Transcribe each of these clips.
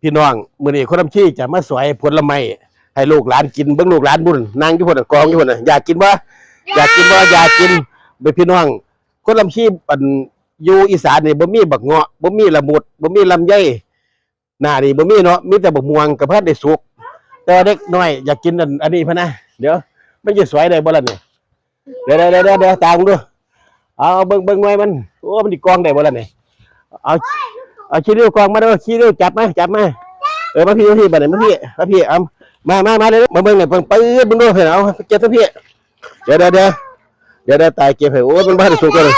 ພີ່ນ້ອງ ມື້ນີ້ຄົນລຳຊີຈະມາສອຍຜົນລະໄມ້ໃຫ້ລູກຫຼານກິນ. ເບິ່ງລູກຫຼານພຸ້ນ ນັ່ງຢູ່ພຸ້ນ ກອງຢູ່ພຸ້ນ. ຢາກກິນບໍ່? ຢາກກິນບໍ່? ຢາກກິນ. ເບິ່ງພີ່ນ້ອງ ຄົນລຳຊີ ອັນ ຢູ່ອີສານນີ້ ບໍ່ມີບັກເງາະ ບໍ່ມີລະມຸດ ບໍ່ມີລຳໄຍ. ໜ້ານີ້ບໍ່ມີເນາະ ມີແຕ່ບັກມ່ວງກໍບໍ່ທັນໄດ້ສຸກ. ແຕ່ວ່າເດັກນ້ອຍຢາກກິນອັນ ອັນນີ້ພະນະ. ດຽວ ມັນຈະສອຍໄດ້ບໍ່ລະນີ້? ດຽວໆໆໆ ຕາມເບິ່ງດູ. ເອົາ ເບິ່ງ ເບິ່ງໜ່ວຍມັນ. ໂອ້ ມັນຊິກອງໄດ້ບໍ່ລະນີ້? ເອົາ ເອົາ ຂີ້ລິ້ວກອງມາເດີ ຂີ້ລິ້ວ ຈັບມາ ຈັບມາ. ເອີ ມາພີ້ ມາພີ້ ບັດນີ້ ມາພີ້ ມາພີ້. ເອົາ ມາ ມາ ມາເລີຍ ມາເບິ່ງນີ້ ເບິ່ງ ປຶດ ເບິ່ງດູ. ເອົາ ເກັບຊະພີ້. ດຽວໆໆ ດຽວ ດຽວ ຕາຍເກັບໃຫ້. ໂອ້ ມັນບໍ່ທັນໄດ້ສຸກເລີຍ.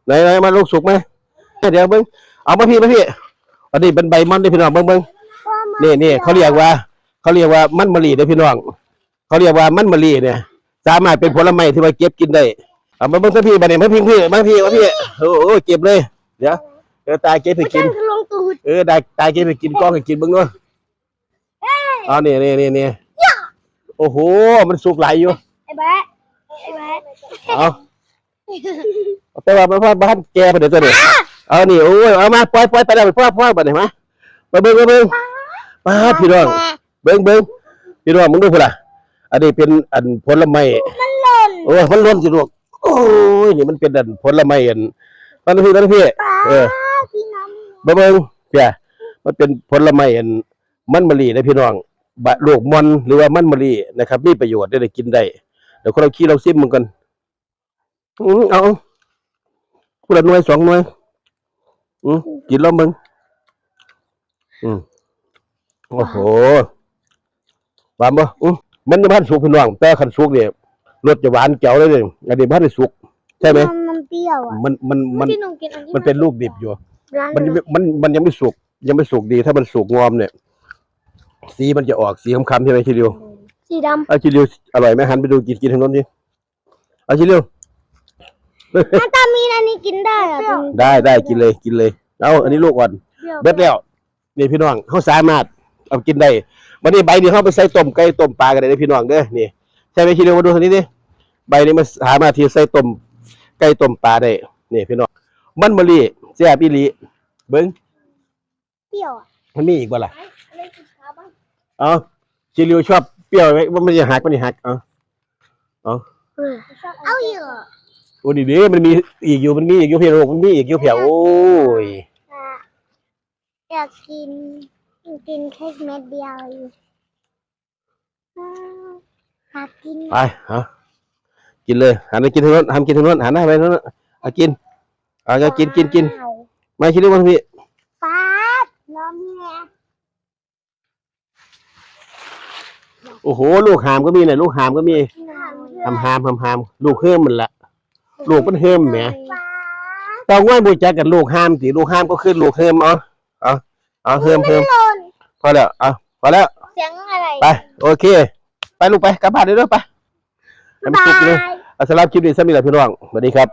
ໄດ້ໆ ມາລູກສຸກມາ. ດຽວເບິ່ງ ເອົາມາພີ້ ມາພີ້. ອັນນີ້ເປັນໃບມ່ອນເດ້ພີ່ນ້ອງ ເບິ່ງໆ. ນີ້ ນີ້ ເຂົາຮຽກວ່າ ເຂົາຮຽກວ່າມັນມະລີເດ້ພີ່ນ້ອງ. ເຂົາຮຽກວ່າມັນມະລີນີ້ ສາມາດເປັນຜົນລະໄມ້ທີ່ວ່າເກັບກິນໄດ້. ເອົາມາເບິ່ງທາງພີ້ບັດນີ້ ມາພີ້ ມາພີ້ ມາພີ້ ມາພີ້. ໂອ້ ເກັບເລີຍ. ດຽວ ເອີ ຕາເກັບໃຫ້ກິນ. ເອີ ຕາ ຕາເກັບໃຫ້ກິນ ກອງໃຫ້ກິນເບິ່ງເນາະ. ເອົາ ນີ້ ນີ້ ນີ້ ນີ້. ໂອ້ໂຫ ມັນສຸກຫຼາຍຢູ່. ໄອ້ແບະ ໄອ້ແບະ ເອົາ ແຕ່ວ່າມັນບໍ່ທັນແກ່ປານໃດຕົວນີ້. ເອົາ ນີ້ ໂອ້ຍ ເອົາມາ ປ່ອຍ ປ່ອຍໄປແລ້ວ ພໍ ພໍ ບັດນີ້ ມາ ມາເບິ່ງ ມາເບິ່ງ. ປາດ ພີ່ນ້ອງ ເບິ່ງ ເບິ່ງ ພີ່ນ້ອງ ເບິ່ງດູພຸ້ນລະ. ອັນນີ້ເປັນອັນຜົນລະໄມ້ ມັນຫຼົ່ນ. ໂອ້ຍ ມັນຫຼົ່ນຊິລູກ. ໂອ້ຍ ນີ້ມັນເປັນອັນຜົນລະໄມ້ອັນ ມາທາງພີ້ ມາທາງພີ້. ເອີ ມາເບິ່ງ ເພຍ ມັນເປັນຜົນລະໄມ້ອັນມັນມະລີເດ້ພີ່ນ້ອງ. ບະ ລູກມ່ອນ ຫຼືວ່າມັນມະລີນະຄັບ ມີປະໂຫຍດເດ້ ໄດ້ກິນໄດ້. ດຽວຂ້ອຍລອງ ລອງຊີມເບິ່ງກ່ອນ. ອືມ ເອົາ ເອົາ ຜູ້ລະໜ່ວຍສອງໜ່ວຍ. ອືມ ກິນລອງເບິ່ງ. ອືມ ໂອ້ໂຫ ຫວານບໍ່? ອືມ ມັນຍັງບໍ່ທັນສຸກພີ່ນ້ອງ ແຕ່ຄັນສຸກນີ້ ລົດຈະຫວານແຈ່ວເລີຍນີ້. ອັນນີ້ບໍ່ທັນໄດ້ສຸກ ໃຊ່ໄໝ? ມັນ ມັນປ່ຽວອະ. ມັນ ມັນ ມັນ ມັນເປັນລູກດິບຢູ່. ມັນ ມັນ ມັນຍັງບໍ່ສຸກ ຍັງບໍ່ສຸກດີ. ຖ້າມັນສຸກງອມນີ້ ສີມັນຈະອອກສີຄຳໆ ໃຊ່ໄໝ? ຂີ້ລິ້ວ ສີດຳ. ເອົາ ຂີ້ລິ້ວອະລ່ອຍໄໝ? ຫັນໄປດູ ກິນ ກິນທາງໂນ້ນຊິ. ເອົາ ຊິເລັວ. ມັນຕ້ອງມີອັນນີ້ກິນໄດ້ອະ. ໄດ້ ໄດ້ ກິນເລີຍ ກິນເລີຍ. ເອົາ ອັນນີ້ລູກອ່ອນ ເບິດແລ້ວ. ນີ້ພີ່ນ້ອງ ເຮົາສາມາດເອົາກິນໄດ້. ບັດນີ້ໃບນີ້ເຮົາໄປໃສ່ຕົ້ມໄກ່ຕົ້ມປາກໍໄດ້ເດີພີ່ນ້ອງເດີ. ນີ້ ໃສ່ໃບ ຊິເລັວ ມາດູນີ້ເດ້. ໃບນີ້ມັນສາມາດທີ່ຈະໃສ່ຕົ້ມໄກ່ຕົ້ມປາໄດ້. ນີ້ພີ່ນ້ອງ ມັນມະລີ ແຊບອີ່ຫຼີ. ເບິ່ງ ປ່ຽວອະ. ມັນມີອີກບໍ່ລະ? ເອົາ ຊິລິວຊອບປ່ຽວໄວ້ ມັນຊິຫັກ ມັນຊິຫັກ. ເອົາ ເອົາ ເອົາອີກ. ໂອ້ ນີ້ເດ້ ມັນມີອີກຢູ່ ມັນມີອີກຢູ່ເພຍ ລູກ ມັນມີອີກຢູ່ເພຍ. ໂອ້ຍ ຢາກກິນ ກິນແຄ່ເມັດດຽວຢູ່. ອືມ ຢາກກິນ. ໄປ ເອົາ ກິນເລີຍ. ຫັນໄປກິນທາງໂນ້ນ ຫັນກິນທາງໂນ້ນ ຫັນໜ້າໄປໂນ້ນ. ເອົາ ກິນ ເອົາ ກິນ ກິນ ກິນ. ມາ ຊິລິວ ມາທາງພີ້. ປາດ ນ້ອງແມ່. ໂອ້ໂຫ ລູກຫາມກໍມີນະ ລູກຫາມກໍມີ. ຫາມ ຫາມ ຫາມ ຫາມ ຫາມ ລູກເຮີມຫັ້ນລະ ລູກມັນເຮີມແໝ. ປາດ ເຕົ້າງ່ວຍບໍ່ຮູ້ຈັກກັນ ລູກຫາມຕິ ລູກຫາມກໍຄືລູກເຮີມ. ເອົາ ເອົາ ເອົາ ເຮີມ ເຮີມ. ມັນຫຼົ່ນ. ພໍແລ້ວ ເອົາ ພໍແລ້ວ. ສຽງອະໄລ? ໄປ ໂອເຄ ໄປລູກ ໄປກັບບ້ານເດີ ໄປ. ໃຫ້ມັນສຸກເດີ. ບາຍ. ເອົາ ສຳລັບຄລິບນີ້ສ່ຳນີ້ລະພີ່ນ້ອງ ສະຫວັດດີຄັບ.